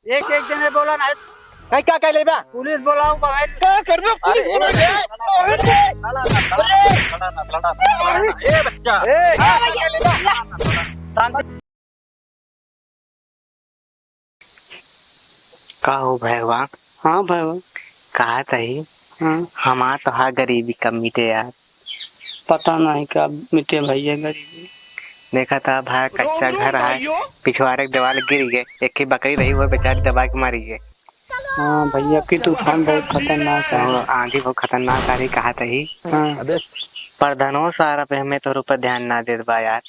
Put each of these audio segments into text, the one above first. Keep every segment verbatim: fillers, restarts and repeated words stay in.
एक, एक जने बोला ना। कहीं का कह लेबा? पुलिस बोलाओ, बाहर। का करबे? पुलिस अरे, बोला ए, दे। अरे, लड़ा ना, लड़ा ना, लड़ा ना, लड़ा ना। ए, बच्चा। ए, का कह लेबा? शांति। का हो भैया? हाँ भैया। कहा तही? हाँ। हमार तो हा गरीबी कब मिटे यार। पता नहीं कब मिटे भैया गरीबी। देखा था भाई, कच्चा घर है, पिछवाड़े के दीवार गिर गए, एक ही बकरी रही, वो बेचारी दबा के मरी गए। हाँ भैया, की तूफान बहुत खतरनाक है। हाँ, आंधी बहुत खतरनाक आ रही, कहा तही। हाँ। प्रधानो सारा पे हमें तोर ऊपर ध्यान ना देत बा यार,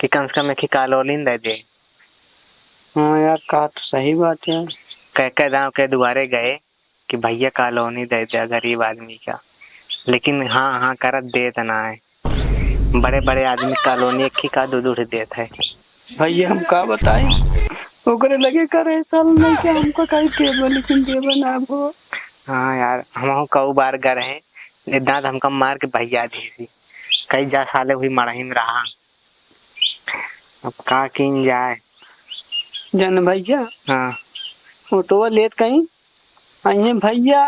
कि कम से कम एक ही कॉलोनी दे दे। हाँ यार, कहा तो सही बात है। कह, कह दाव के दुआरे गए कि भैया कॉलोनी दे दे गरीब आदमी का, लेकिन हाँ, हाँ करत देत ना है। बड़े बड़े आदमी कॉलोनी एक ही का दू दू ठे देत है। भैया हम का बताई, ओकरे लगे करे साल नहीं के हमको कहीं देबो, लेकिन देबो ना भो। हाँ यार, हमहू कऊ बार गए रहे, ये दांत हमका मार के भैया दीसी, कई जा साले हुई मड़ही में रहा। अब का कीन जाए? जन भैया। हाँ। वो तो वो लेत कहीं, अइहे भैया।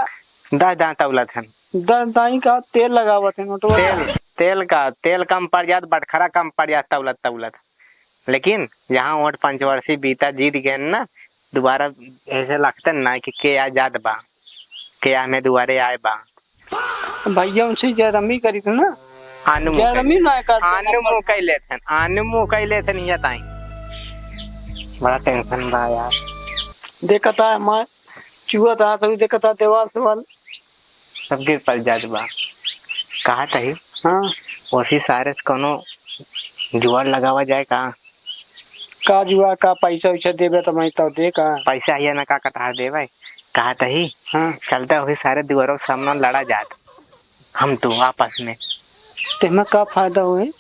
दस दांत तौलत हन। दस दाई का तेल लगावत हैं, ओटवा तेल, तेल का, तेल कम पड़ जात, बटखरा कम पड़ जात, तौलत, तौलत। लेकिन जहाँ वोट पंचवर्षी बीता, जीत गए ना, दोबारा ऐसे लगते ना कि के आ जात बा, के आ में दुआरे आए बा। भैया उनसे जयरमी करी थी ना। आनू मुँह जयरमी कई, ना कर आनू मुँह कई लेथन, आनू मुँह कई लेथन, हिया ताई। बड़ा tension बा यार। देखता है मैं, चुआ था, तभी देखता है देवाल सेवाल। सब गिर पड़ जात बा। कहा तही? हाँ। ओसी सारे से कोनो जुआड़ लगावा जाए का? का जुआ, का पैसा वैसा देबे तो मैं तो दे का? पैसा हिया ना का कटहा देबे? कहा तही? हाँ। चलता हुई सारे दुआरों के सामने लड़ा जात। हम तू आपस में। तेमा का फायदा होए?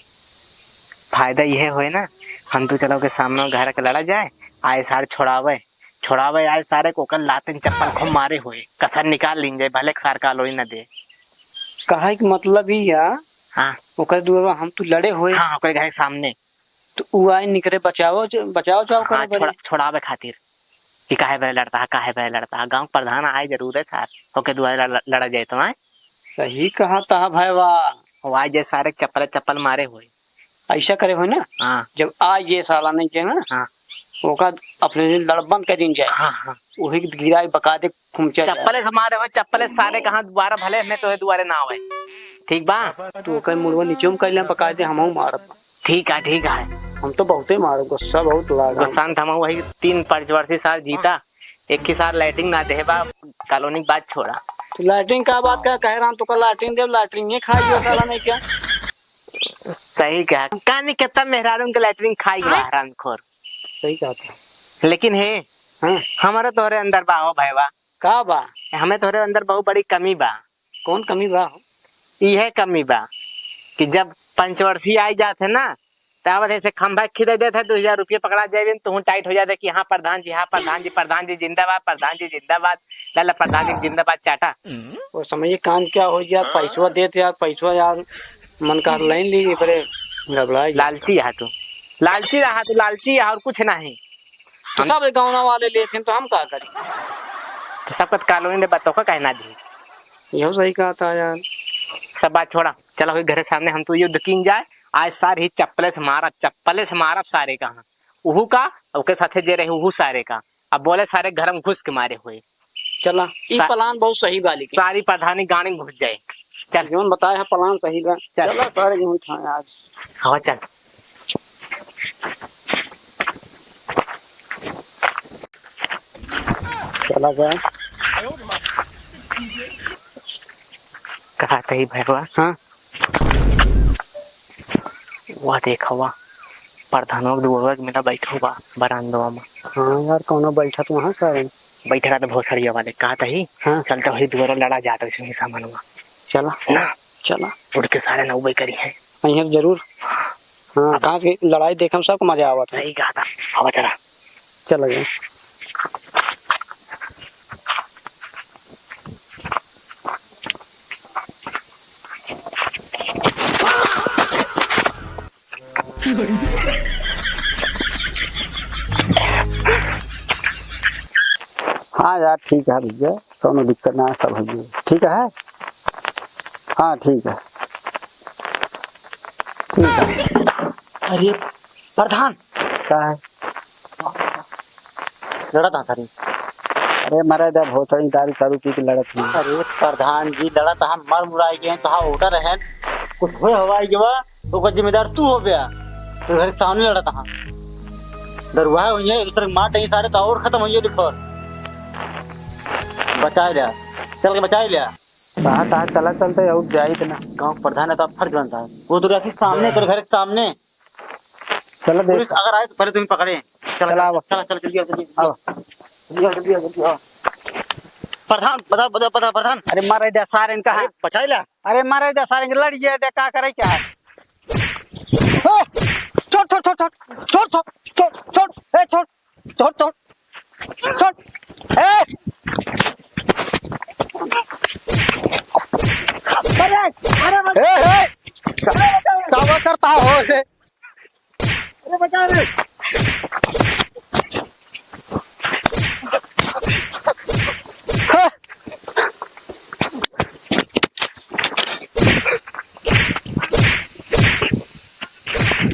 फायदा यह होए ना, हम तू चलो के सामने घर के लड़ा जाए, आए सारे छोड़ावे, छोड़ावे आए सारे को ओकर लातन चप्पल खूब मारे होए, कसर निकाल लीन जाए, भले के सार कालोई न दे। कहा कि मतलब ही या, हाँ। ओकर दुआरा हम तू लड़े होए। हाँ, ओकर घर के सामने। तो उ आए निकरे बचाओ ज-, बचाओ जाओ हाँ, करे बड़ी। छोड़ा-, छोड़ावे खातिर कि काहे बे लड़ता है, काहे बे लड़ता है। गाँव के प्रधान आए जरूर है सार, ओके दुआरे लड़-, लड़ा जाए तो आए। सही कहा था भाई वाह। वो आए जे सारे चप्पल चप्पल मारे होए। ऐसा करे होए ना, हाँ। जब आ ये साला नहीं के ना, हाँ। ओका अपने लड़ बंद कर दीन जाए। हाँ, हाँ। वही गिराई बका दे खुमचा जाए। चप्पले से मारे होए, चप्पले से सारे कहाँ दुआरा भले हमें तो है दुआरे ना आवे। ठीक बा? तू ओकर मुड़वा नीचे में कर ले, बका दे हमहू मारब। ठीक है, ठीक है। हम तो बहुते मारब, गुस्सा बहुत लागा। गुस्सा में तो हम वही तीन पंचवर्षी साल जीता, एक ही सार लैट्रिन ना देहे बा, कॉलोनी के बात छोड़ा। तो लैट्रिन का बात का कहे रहा, तो का लैट्रिन देव, लैट्रिन ये खाई हो साला नहीं क्या? सही कहा, कानी कितना मेहरारू के लैट्रिन खाई हुआ हरामखोर। सही कहा था। लेकिन हे, हाँ। हमारे तोहरे अंदर बा हो भैया। का बा? हमें तोहरे अंदर बहुत बड़ी कमी बा। कौन कमी बा हो? इहे कमी बा कि जब पंचवर्षी आई जात है ना, तब ऐसे खंभा खिदे देत है, दो हजार रुपये पकड़ा जाए, तुहूँ टाइट हो जाते कि हाँ प्रधान जी, हाँ प्रधान जी, प्रधान जी जिंदाबाद, प्रधान जी जिंदाबाद, लाला प्रधान जी जिंदाबाद चाटा। वो समय काम क्या हो गया, पैसवा देते यार, पैसवा यार, मन का लाइन ली, बड़े घबराए गए। लालची है तू, लालची रहा तू, लालची है और कुछ नहीं। तो हम सब गाँव वाले लेते हैं, तो हम का करें? तो सबका कॉलोनी में बतौका काहे ना दी? यहो सही कहा था यार। सब बात छोड़ा, चला हुई घरे सामने हम तू युद्ध कीन जाए। आज सार ही चप्पले से मारब, चप्पले से मारब सारे का। हाँ, उहू का, ओके साथे जे रहे उहू सारे का। अब बोले सारे घर में घुस के मारे हुए। चला, ई सा-, प्लान बहुत सही बा, लेकिन सारी प्रधानी गाड़ी में घुस जाए। चल। जौन बताए है प्लान सही बा। चल। चला सारे घूम खाए आज। हाँ, चल। चला गया। कहा कही भैरवा? हाँ। वह देखा हुआ, प्रधानवा के दुआरवा के मेला बैठो बा बरांडवा में। हाँ यार, कौनो बैठा तो वहाँ सारे। बैठा तो भोसड़िया वाले, कहा तही? हाँ। चलता वही दुआरा लड़ा जाता वैसे ही सामान हुआ। चला। ना। चला। उड़ के सारे नौबे करी है। अइहर जरूर। हाँ, अब कहाँ की लड़ाई देखम, सबको मजा आवत है। सही कहा था। हवा चला। चला गया। हाँ यार, ठीक है भैया, कौनो दिक्कत ना है, सब भैया ठीक है। हाँ, ठीक है, ठीक है। अरे प्रधान, का है? लड़त हा सारे। अरे मरे दे भोसड़ी, दारू तारू पी के लड़त है। अरे प्रधान जी, लड़त हा, मर मुराई गए, तो हाँ order है, कुछ होए हवाई गवा, ओकर जिम्मेदार तू हो गया। तो घर के सामने लड़त हा, दरुआ है, वही है, दूसरे के मार देंगे सारे, तो और खत्म होइए लिखोर। बचाए लिया, चल के बचाए लिया। कहाँ, कहाँ चला चलते, और जाइत ना। गाँव के प्रधान है तो आप फर्ज बनता है, वो तो रखी सामने, तेरे घर के सामने। चलो देख। पुलिस अगर आए तो पहले तुम्हें पकड़े। चला, चला, चला, आओ। चला, चला, जल्दी आओ, जल्दी आओ। आओ। जल्दी आओ, जल्दी आओ, जल्दी आओ। प्रधान, बता, बता, बता, प्रधान। अरे मार दे सारे इनका, अरे हाँ। बचाई ला। अरे मार दे सारे इनके, लड़िए दे, का करे क्या है? ओ, छोड़, छोड़, छोड़, छोड़, छोड़, छोड़, छोड़, ए, छोड़, छोड़, छोड़, छोड़, ए। अरे, अरे, ए, ए, का, का करता हो रे? अरे बचा रे।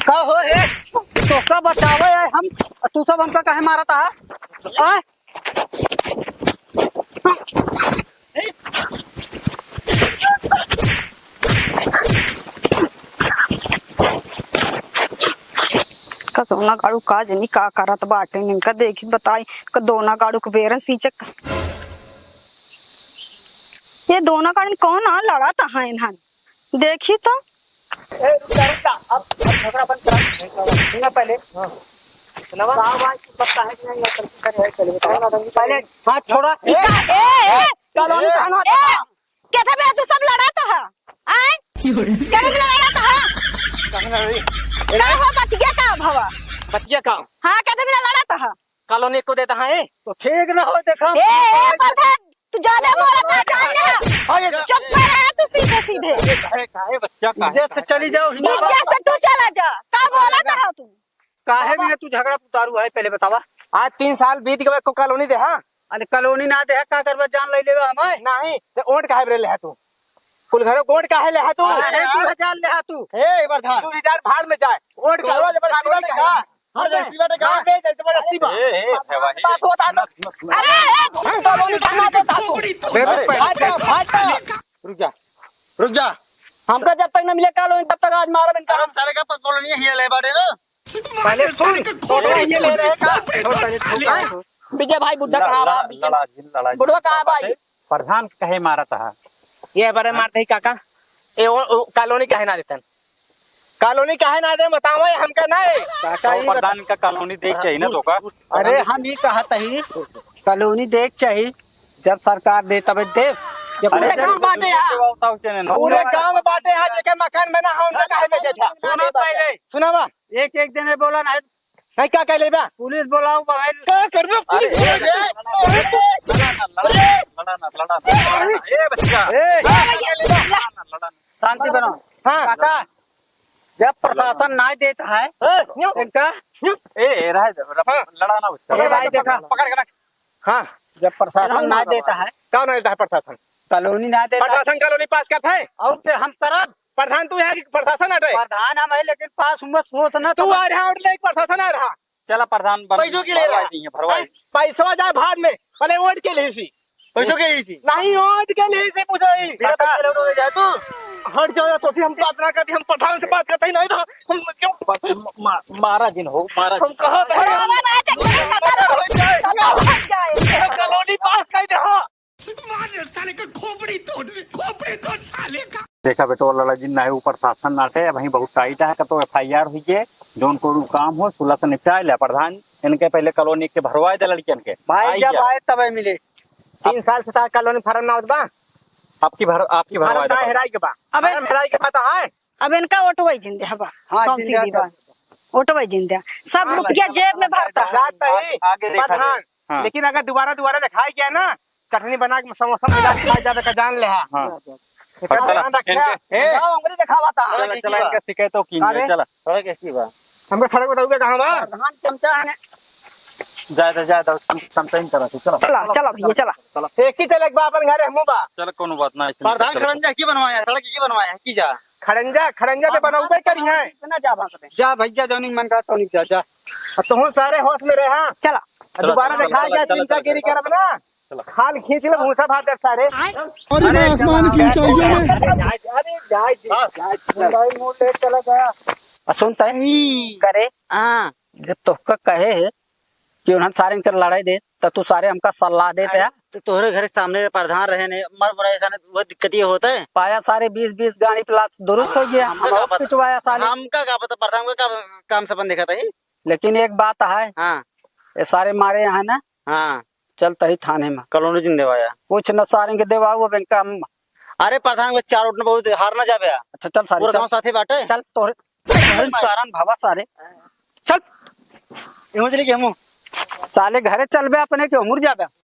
का हो ए? तोका बचावे आए हम, तू सब हमका काहे मारत हा? आय? का दोना गाड़ू का जनी का करत बाटे, इनका देखी बताई, का दोना गाड़ू के बेरन सींचक। ये दोना गाड़ू कौन आ लड़त हा इन्हन? देखी तो। ए, रुक जा, रुक जा। अब, अब झगड़ा बंद करा। सुना पहले। हाँ। सुनावा? का बात की पता है कि नहीं, या गलती करे है, पहले बताओ ना, रंगी पहले। हाथ छोड़ा। ई का, ए, ए, कॉलोनी ए, का ना ए, कैसे बे तू सब लड़त हा? आय? कैसे बे लड़त हा? कहाँ लड़ रही? का हो, बतिया का भवा? बतिया का? हाँ, कैसे बे लड़त हा? कॉलोनी को देता है। तो ठीक ना हो, देखा। ए, ए, प्रधान, तू ज्यादा बोलत हा, जान ले। हाँ, ये चुप रहे तू सीधे सीधे। अरे, काहे, काहे बच्चा, काहे, इज्जत से काहे, चली काहे? जाओ, हिंदू इज्जत से तू चला जा। का बोलत हा तू? काहे बिना तू झगड़ा उतारू है, पहले बतावा। आज तीन साल बीत गए, को कॉलोनी दे, हाँ? अरे कॉलोनी ना दे, का करबा, जान ले लेबा हमार? नहीं, तो वोट काहे बरे ले हा तू? कुल घरों वोट काहे ले हा तू? अरे, दू हजार ले हा तू। ए, प्रधान। दू हजार भाड़ में जाए। वोट का, तोहरा जबरदस्ती कॉलोनी बाटे का? का? हर जबरदस्ती बाटे का? हाँ, बे, जबरदस्ती बा। ए, ए, ए, भाई। बात होता है। अरे, ए, कॉलोनी कहाँ देता तू? बे, बे, भाग जा, भाग जा। रुक जा, रुक जा। हमका जब तक न मिले कॉलोनी, तब तक आज मारब इनका। हम सारे का कॉलोनी ही ले बाटे ना। पहले सुन, तो ये ले रहे का? छोड़, पहले छोड़, पहले छोड़। विजय भाई बुड्ढा कहाँ बा? लड़ा, लड़ा, लड़ा, बुढ़वा कहाँ बा? प्रधान कहे मारत हा। ये बरे मारत ही काका। ए, ओ, ओ, कॉलोनी काहे ना देतन? कॉलोनी काहे ना दे, बताओ, ये हमका ना है। काका, तो ये प्रधान बता। का कॉलोनी देख के ही ना तो का? अरे, हम ये कहत ही, कॉलोनी देख चाही, जब सरकार दे तबे दे। जब अरे, पूरे गाँव बाटे यार। पूरे गाँव में बाटे यार, जेके मकान में ना हो, उनका काहे में देता? सुना पहले। सुनावा। एक, एक जने बोला ना। नहीं, का कह लेबा? पुलिस बोलाओ, बगैर का करबे? पुलिस अरे, बोला। लड़ा ना, लड़ा ना, लड़ा ना, लड़ा ना। ए, बच्चा। ए, लड़ा ना, लड़ा ना। शांति बनाओ। हाँ। काका, जब प्रशासन ना देता है, ए, न्यू। इनका? न्यू। ए, ए, रहे दे, रहे, हाँ। लड़ा ना बच्चा। ए, भाई, देखा। पकड़ के रख। हाँ। जब प्रशासन ना देता है, क्या ना देता है प्रशासन? कॉलोनी ना देता है। प्रशासन कॉलोनी पास करता है? और फिर हम करब? प्रधान तू यहाँ की प्रशासन हटे। प्रधान हम है, लेकिन पास उम्र सोच ना तू तो आ रहा और ले प्रशासन आ रहा। चला प्रधान बन-, पैसों के ले भरवाई रहा। दी है, भरवाई। पैसवा जाए भाड़ में, पहले वोट के लिए सी। पैसों के लिए सी। नहीं, वोट के लिए सी पूछो ही। मेरा पैसा लौट हो जाए तू। हट जाओ, तो सी हम बात ना करती, हम प्रधान से बात करते ही नहीं तो हम क्यों? म-, म-, मारा जिन हो, मारा हम जिन। कहाँ थे? छुड़ावा ना, जब तेरे कत्ल हो जाए, कत्ल हो जाए। कॉलोनी पास कर दे, हाँ। मार साले का खोपड़ी तोड़, खोपड़ी तोड़ साले का। देखा बेटो, लड़ा जिन नाहीं ऊपर शासन नाटे, अबहीं बहुत टाइट है, तो एफ आई आर हुई है, जौन कोनो काम हो, सुलह से निपटाए ले। प्रधान, इनके पहले कॉलोनी के भरवाए दे लड़कियन के। भाई, आई जब गया। आए तबे मिले। तीन साल से तार कॉलोनी फार्म ना होत बा। आपकी भर-, आपकी फार्म भरवाए दे ना प्रधान। हेराई के बा। अबे फार्म हेराई के बा तो है। अब इनका ओटवाई जिंदे है बस। हाँ, सौंसे जिंदे दी है। बा। ओटवाई जिंदे। सब हाँ, रुपया भाई। जेब में भरता है। जात नहीं, आगे देखा प्रधान। जाए। हाँ। लेकिन अगर दोबारा, दोबारा दिखाई गया ना, चटनी बना के समोसा में डाल के खा जावे का जान ले हा। हाँ। ये और चला, ध्यान रखिया। इनके ए, जाओ, अंगरी दिखावा था। चला, चला, इनका शिकायत तो की अरे। नहीं, चला। सड़क ऐसी बा। हमको सड़क बताओगे कहाँ बा? प्रधान चमचा है ना। जाए दे, जाए दे, हम, हम सही करत है, चलो। चला, चला भैया, चला। चला। एक ही चले, एक बार अपन घरे हमू बा। चल, कोनो बात ना, ऐसे प्रधान निकल चल। खड़ंजा की बनवाया, सड़क की बनवाया, की जा। खड़ंजा, खड़ंजा तो बनौबे करी है। इतना जा भाग दे। जा भैया, जौनी मन का तौनी जा, जा। अब तुहूँ सारे होश में रहे, हाँ? चला। अब दोबारा चला, देखा चला, गया, चला, चिंता चला, गिरी चला। करब ना। चला। खाल खींच ले, भूसा भात दे सारे। अरे, अरे, आसमान की ऊंचाइयों में। अरे, जाए, जाए, जाए, जाए। मोबाइल मोड़ ले चला गया। आ, सुन तय। करे। हाँ। जब तोहका कहे है कि उन्हन सारे इनकर लड़ाई दे, त तू सारे हमका सलाह देत है। तो तोहरे घर के सामने प्रधान रहे ने, मर मुरा ऐसा ने, वो दिक्कत ये होता है। पाया सारे बीस बीस गाड़ी प्लास दुरुस्त हो गया, हमका हम का और पता? पिटवाया सारे। हमका का पता, प्रधान का का काम से अपन देखा था ही? लेकिन एक बात है, हाँ। ये सारे मारे यहाँ ना, हाँ। चलता ही थाने में। कॉलोनी जिन देवाया। कुछ न सारे के देवाऊ, अब इनका हम अरे प्रधान के चार वोट में बहुत हार ना जाबे। अच्छा, चल सारे, पूरा चल। गाँव साथे बाटे। चल, तोहरे, तोहरे कारण भावा सारे। चल। एहू चली के हमू। साले घरे चलबे अपने के उमुर जाबे।